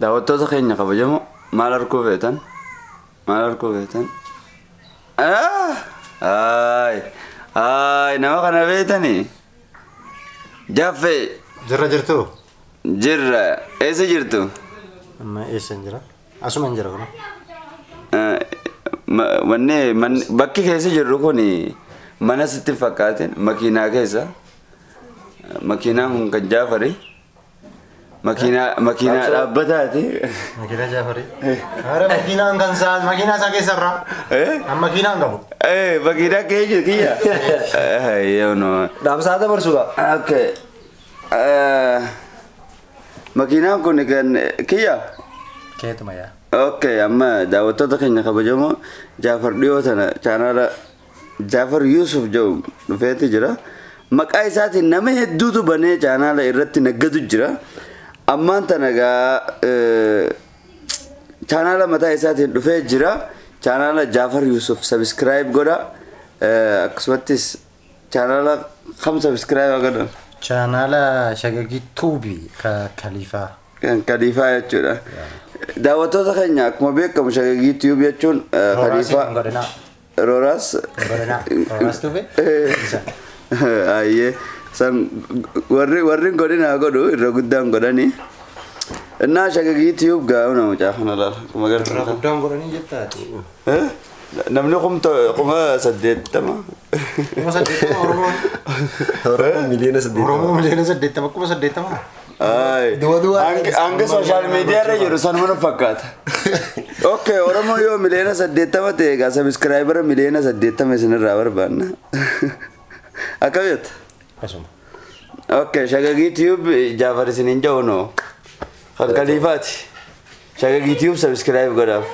Daawwattoota keenya kabajamoo, maal arguu feetan? Maal arguu feetan? Ay, ay, nama kana beetanii? Jaffee. Jirra, jirtu? Jirra. Eessa jirtu? Amma eessa hin jira? Asuma hin jira kun. Wanni bakki keessa jirru kun mana sitti hin fakkaatin, makiinaa keessa. Makiinaan kun kan Jaafari. Makiinaa dhaabbataati. Makiinaa Jaafarii. Haara, makiinaan kan isaa, makiinaa isaa keessa irraa. An makiinaa hin qabu. Makiinaa kee jiru kiyya. Yoo no. Dhaamsaa dabarsuudha. Okay. Makiinaan kun kan kiyya. Keetuma yaa. Okay, amma daawwattoota keenya kabajamoo, Jaafar dhiyoo tana chaanaala Jaafar Yusuf jedhu dhufeeti jira. Maqaa isaatiin nama hedduutu banee chaanaala irratti naggatu jira. Ammaan tana gaa chaanaala mataa isaatiin dhufee jira. Chaanaala Jaafar Yusuf subscribe godha. Akkasumattis chaanaala kam subscribe godhan? Chaanaala Shagagii Tuubii ka Kaliifaa. Kan Kaliifaa jechuudha. Daawwattoota keenya, akkuma beekamu Shagagii Tube jechuun Rooraas Kaliifaa. hin godhinaa. Rooraas. Hin godhinaa. Rooraas Tuubii? Isa. Ayyee, san warri hin godhin haa godhu, irra guddaan godhani. Innaa Shagagii Tube gaa una mucaa kana laala akkuma Irra gartuu. guddaan godhanii jettaati. Namni 80,000. 80,000 Oromoon. Oromoo 8 miliyoona. Oromoo 80 miliyoona, 80,000. Ay. Du'a du'a. Hanga social media irra jiru sanuma nu fakkaata. Okay, Oromoo yoo 80 miliyoona ta'e egaa subscriber 80 miliyoona isinirraa barbaanna. Akkam jetta? Asuma. Okay, Shagagii Tube Jaafar isiniin jedhu noo. Kan Kaliifaati. Shagagii Tube subscribe godhaaf.